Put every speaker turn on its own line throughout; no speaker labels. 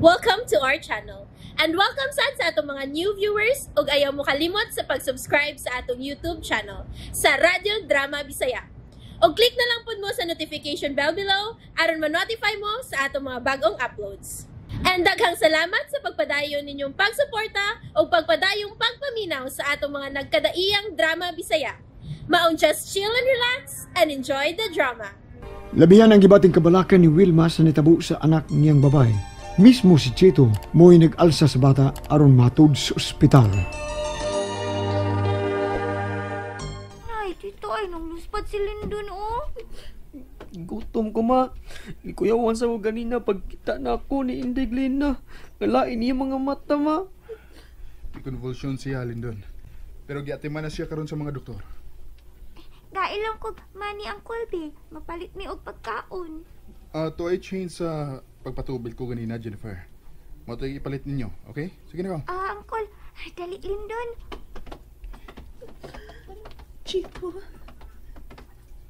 Welcome to our channel. And welcome sad sa atong mga new viewers ug ayaw mo kalimot sa pag-subscribe sa atong YouTube channel sa Radyo Drama Bisaya. Og click na lang pud mo sa notification bell below aron ma-notify mo sa atong mga bagong uploads. And daghang salamat sa pagpadayon ninyong pagsuporta ug pagpadayong pagpaminaw sa atong mga nagkadaiyang drama Bisaya. Maong just chill and relax and enjoy the drama.
Labihan ang gibating kabalakan ni Wilma sa nitabo sa anak niyang babae. Mismo si Chito mo'y nag-alsa sa bata aron matud sa ospital.
Ay, tito, ay, nung luspad si Lindon, oh.
Gutom ko, ma. Ikuyawan sa ko ganina pagkita na ako ni Inday Glena. Ngalain niya mga mata, ma.
Convulsion siya, Lindon. Pero giatiman na siya karon sa mga doktor.
Gailang ko money ang Colby. Mapalit mi og pagkaon.
To ay change sa pagpatubil ko ganina, Jennifer. Mo to ipalit ninyo, okay? Sige na ko.
Ah, Uncle, ay, dali Lindon.
Chico,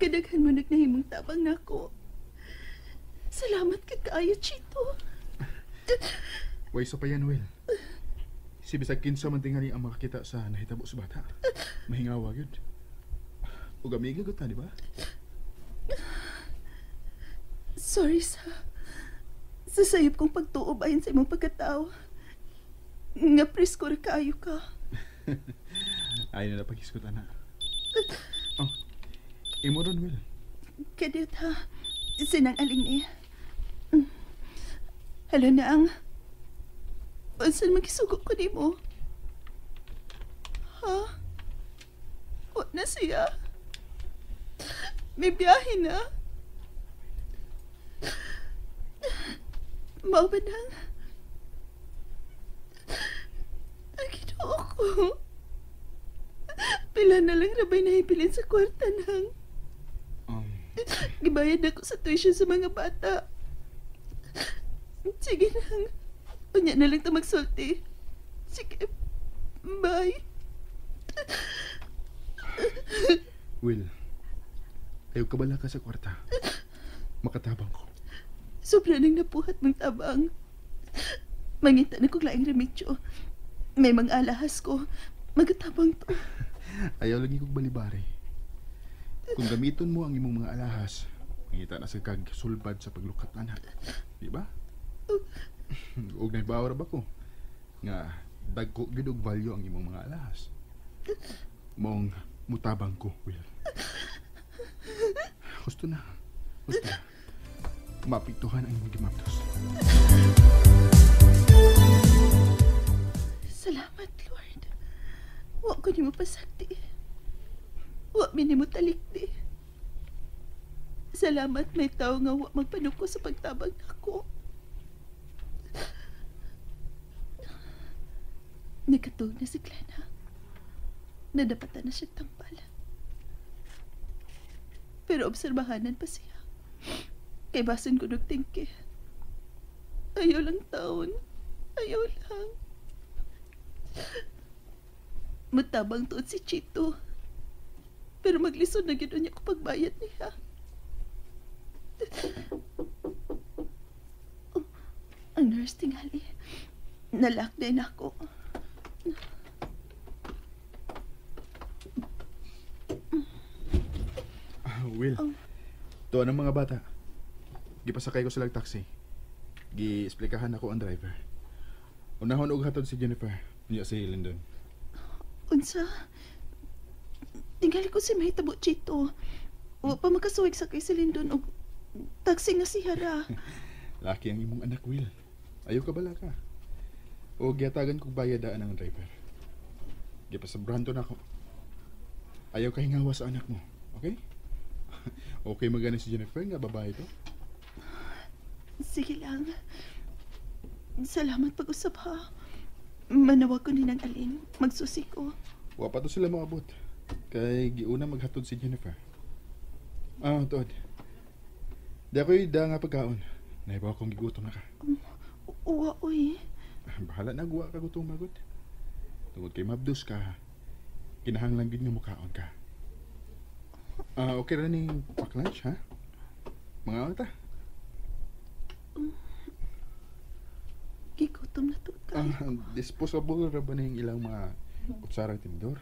kadaghan mo nagnahimong tabang nako. Salamat kag kaayo, Chito.
Way so pa yan, Will. Si bisag kinsa man tingali ang makakita sa nahitabo sa bata. Mahingawa gyud. Ug amiga gyud ta, di ba?
Sorry sa sayop kong pagtuob ayon sa imong pagkatao. Nga presko ra kaayo ka.
Ayaw na paghisgot, ana. Oh, imo ron, Will.
Kadiyot ha. Sinang aling ni. Halo na ang... Unsan magisugo ko nimo? Ha? Wa na siya. May biyahe na. Mao ba nang? Ang Ginoo ko. Pila na lang rabay nahibilin sa kwarta nang. Gibayad ako sa tuition sa mga bata. Sige nang. Unya na lang ito magsulti. Sige. Bye.
Will, ayaw ka bala ka sa kwarta. Makatabang ko.
Sobra nang napuhat mong tabang. Mangita na kong laing remedyo. May mga alahas ko. Magatabang to.
Ayaw lagi kong balibari. Kung gamiton mo ang imong mga alahas, mangita na sa kag sulbad sa paglukat, anak. Di ba? Og naibaw ra ba ko? Nga dagko gid og value ang imong mga alahas. Maong mutabang ko, Will. Gusto na. Gusto na. Mapiktuhan ang imong gimaptos.
Salamat, Lord. Wa ko nimo pasakti. Wa mi nimo talikdi. Salamat may tao nga wa magpanuko sa pagtabang nako. Nagkatuog na si Glenna. Nadapatan na siya tampal. Pero obserbahanan pa siya. Kay basin ko nagtingki. Ayaw lang taon. Ayaw lang. Matabang tuod si Chito. Pero maglisod na gid niya ko pagbayad niya. Oh, ang nurse tingali. Nalak din ako.
Will,
Oh.
tuwa ng mga bata. Gipasakay ko sila taxi. Gi-explikahan ako ang driver. Unahon og hatod si Jennifer. Niya si Lyndon.
Unsa? Tingali ko si mahitabo, Chito. Wa pa makasuwig sakay si Lyndon og taxi nga si Hara.
Laki ang imong anak, Will. Ayaw ka bala ka. O giyatagan kog bayad daan ang driver. Gipasabrahan to nako. Ayaw ka hingawa sa anak mo, okay? Okay magana si Jennifer nga babae to.
Sige lang. Salamat pag-usap ha. Manawag ko ni ng alin. Magsusi ko.
Wa pa to sila moabot. Kay giuna maghatod si Jennifer. Ah, tuod. Di ako'y da nga pagkaon. Naibaw akong gigutom na ka.
Uwa, uy.
Bahala na, guwa ka gutom magod. Tungod kay mabdos ka, kinahanglan gid nga mukaon ka. Ah, okay ra ning pack lunch, ha? Mga ta. Disposable ra ba ning ilang mga kutsara ug tinidor?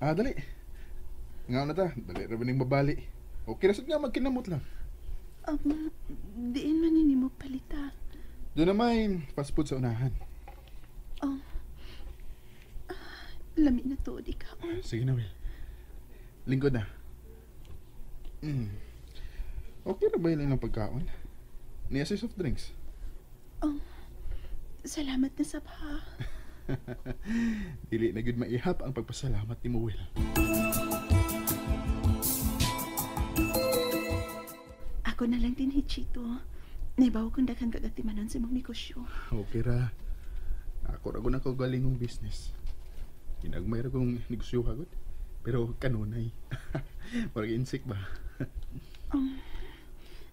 Ah, dali. Nga na ta, dali ra ba ning mabali. Okay ra sad nga magkinamot lang.
Diin man ni mo palita.
Doon na may fast food sa unahan.
Oh. Lami na tuod ikaw.
Sige na, Will. Lingkod na. Okay ra ba ilang pagkaon? Niya sa soft drinks.
Oh, salamat na sab ha.
Dili na gyud maihap ang pagpasalamat ni mo, Will.
Ako na lang din, Chito. Naibaw kong daghan kagatimanon sa imong negosyo.
Okay ra. Ako ra gud ang kaugalingong business. Ginagmay ra kong negosyo kagod. Pero kanunay. Murag insik ba?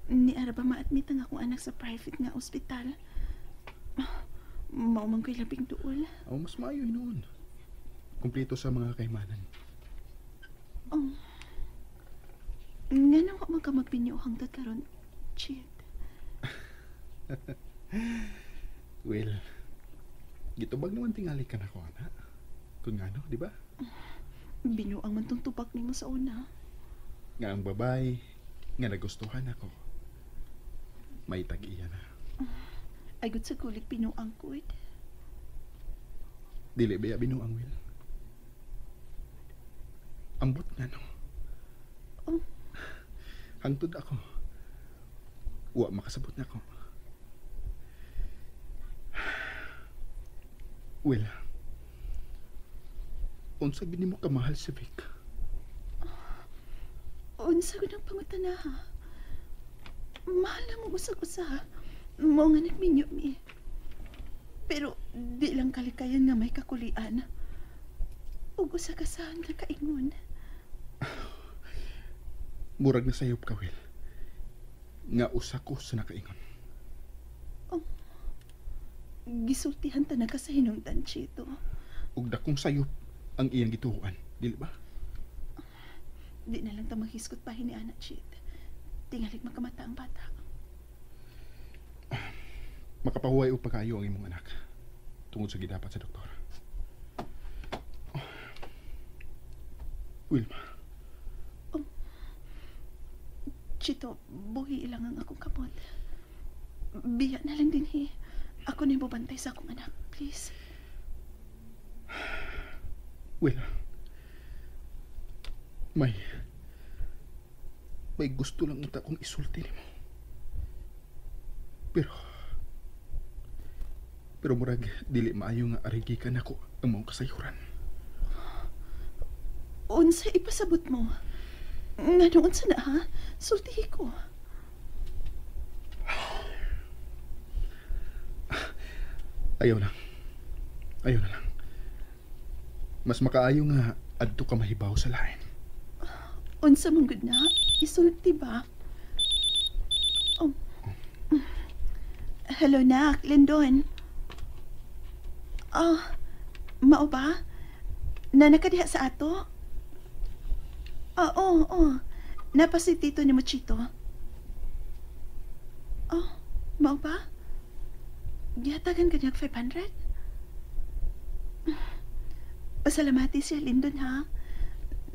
Ni ara ba ma-admit ang akong anak sa private nga ospital? Mao man ko'y labing duol.
Oh, mas maayo hinuon. Kumpleto sa mga kaimanan.
Oh. Nga nang wa man ka magbinyo hangtod karon, Chit.
Well, gitubag naman tingali ka na ko, ana. Kung ano, di ba?
Binuang man tong tubag nimo sa una.
Nga ang babay, nga nagustuhan ako. May tag-iya na.
Ay gud sa kulig binuang ko.
Dili ba binuang, Will? Ambot nga no.
Oh.
Hangtod ako. Wa makasabot na ako. Will, unsa gid nimo kamahal si Vic?
Unsa gud ang pangutana ha? Mahal na mo usag-usa. Mao nga nagminyo mi. Pero di lang kalikayan nga may kakulian. Ug usa ka sa nakaingon.
Murag na sayop ka, Will. Nga usa ko sa nakaingon.
Oh, gisultihan ta na ka sa hinungdan, Chito.
Ug dakong sayop ang iyang gituoan, dili ba?
Di na lang ta maghisgot pa ni Ana, Chit. Tingalig makamata ang bata.
Makapahuway og pagkaayo ang imong anak tungod sa gidapat sa doktor. Wilma.
Oh. Chito, buhi lang ang akong kamot. Biya na lang din, he. Ako na bubantay sa akong anak, please.
Will, may gusto lang unta kong isulti nimo. Pero murag dili maayo nga arigi ka nako ang maong kasayuran.
Unsa ipasabot mo? Ngano unsa na ha? Sultihi ko.
Ayaw na. Ayaw na lang. Mas makaayo nga adto ka mahibaw sa lain.
Unsa man gud na? Isulti ba? Oh. Hello nak, Lindon. Ah, mao ba? Nana ka diha sa ato? Ah, oo, oo. Napa si tito ni Mochito. Oh, mao ba? Gihatagan ka niya 500? Pasalamati siya, Lindon, ha?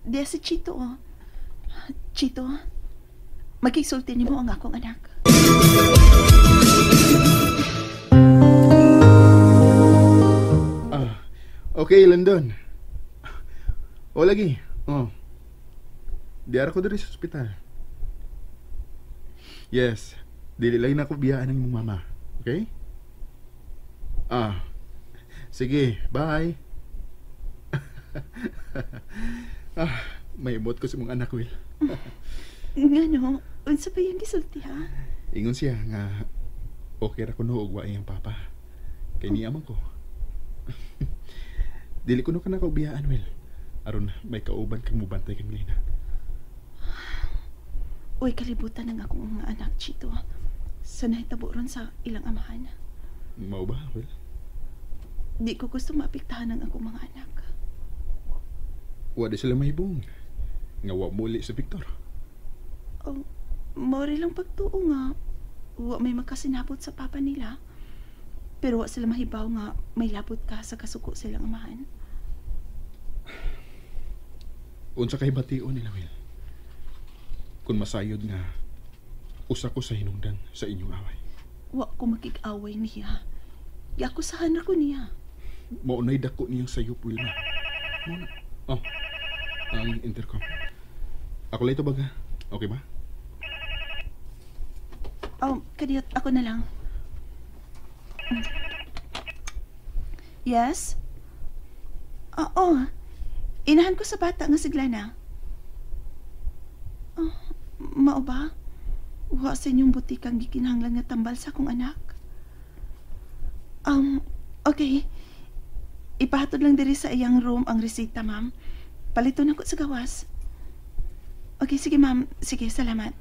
Diya si Chito, oh. Chito, magkisulti ni mo ang akong anak.
Ah, okay, Lindon. O lagi. Oh. Diara ko diri sa ospital. Yes, dili lang na ko biyaan ng imong mama. Okay? Ah. Sige, bye. Ah, may imot ko sa imong anak, Will.
Ngano, unsa pa yung gisulti, ha?
Ingon siya nga okay ra kuno og wa iyang papa. Kay niya man ko. Dili kuno ka nakaubiyaan, Will. Aron may kauban kang mubantay kang Lina.
Uy, kalibutan ng akong mga anak, Chito. Sa nahitabo ron sa ilang amahan.
Mao ba, Will?
Di ko gusto maapektahan ang akong mga anak.
Wa di sila mahibong. Nga wa muli si Victor.
Oh, maori lang pagtuo nga. Wa may makasinabot sa papa nila. Pero wa sila mahibaw nga may labot ka sa kasuko silang amahan.
Unsa kay bation nila, Will? Kung masayod nga usa ko sa hinungdan sa inyong away.
Wa ko makig-away niya. Giakusahan ra ko niya.
Mao nay dako niyang sayop, Wilma. Mao na. Oh, ang intercom. Ako lang ito baga. Okay ba?
Oh, kadiyot. Ako na lang. Yes? Oo. Inahan ko sa bata nga sigla na. Oh, mao ba? Wa sa inyong butikang gikinahanglan nga tambal sa akong anak. Okay. Ipahatod lang diri sa iyang room ang resita, ma'am. Paliton ako sa gawas. Okay, sige ma'am. Sige, salamat.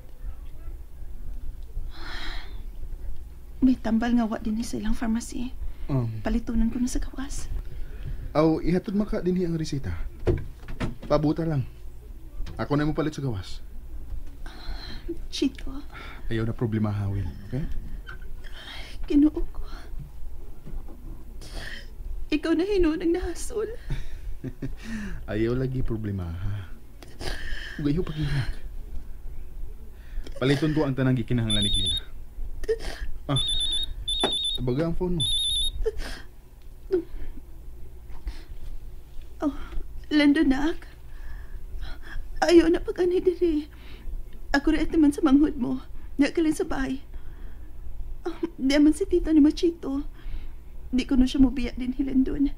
May tambal nga wa din sa ilang pharmacy. Palitunan ko na sa gawas.
Aw, ihatod maka dinhi ang resita. Pabuta lang. Ako na mo palit sa gawas.
Chito.
Ayaw na problema, Will. Okay?
Ginoo ko. Ikaw na hinuon ang nahasol.
Ayaw lagi problema, ha? Ugayo pag-ihak. Paliton ko ang tanang gikinahanglan ni Gina. Ah, tabaga ang phone mo.
Oh, Lando, nak. Ayaw na pag-anay diri. Ako rin man sa manghod mo. Di ka lang sa bahay. Oh, di man si tito ni Machito. Di ko na siya mubiya din Landon.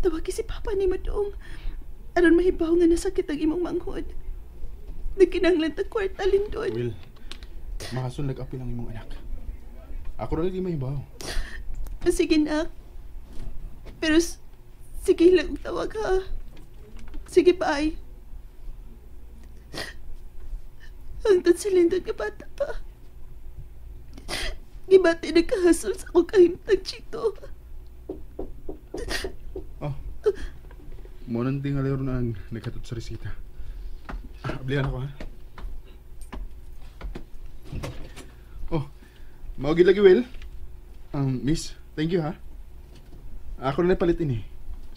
Tawagi si Papa ni Madong. Aron mahibaw nga nasakit ang imong manghod. Di kinahanglan ta kwarta, Lindon.
Will, makasol nag-apil ang imong anak. Ako rin lagi mahibaw.
Sige, nak. Pero sige lang tawag ha. Sige, bye. Hangtod si Lindon nga bata pa. Gibati nagkahasol sa akong kahimtang, Chito.
Oh. Mo nang tingalero na ang naghatod sa resita. Ablihan ako, ha? Oh, maugid lagi, Will. Miss, thank you, ha? Ako na palitin, eh.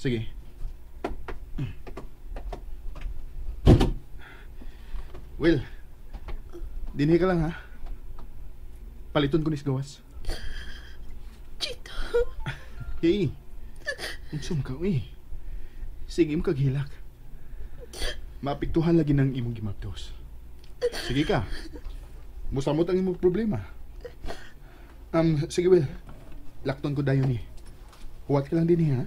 Sige. Will, dinhi ka lang, ha? Paliton ko ni gawas.
Chito.
Hey, unsam ka, uy. Sige, imong kaghilak. Maapektuhan lagi ng imong gimapdos. Sige ka. Musamot ang imong problema. Sige, Will. Lakton ko dayon ni. Huwat ka lang din, ha?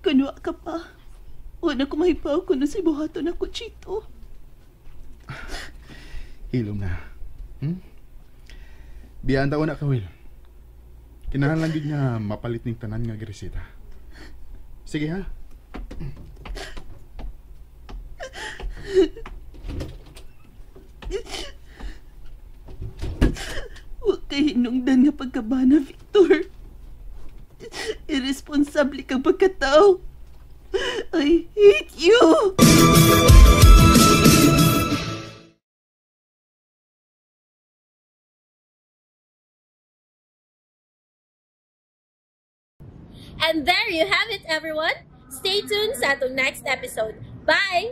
Kunwa ka pa. Wala ko mahibaw kung nasa buhaton ako, Chito.
Hilom na. Biyaan taon na ka, Will. Kinahanglan gid nga mapalit ning tanan nga giresita. Sige, ha?
Huwag kay hinungdan nga pagkabana, Victor. Irresponsable kang pagkatao. I hate you!
And there you have it, everyone. Stay tuned sa atong next episode. Bye!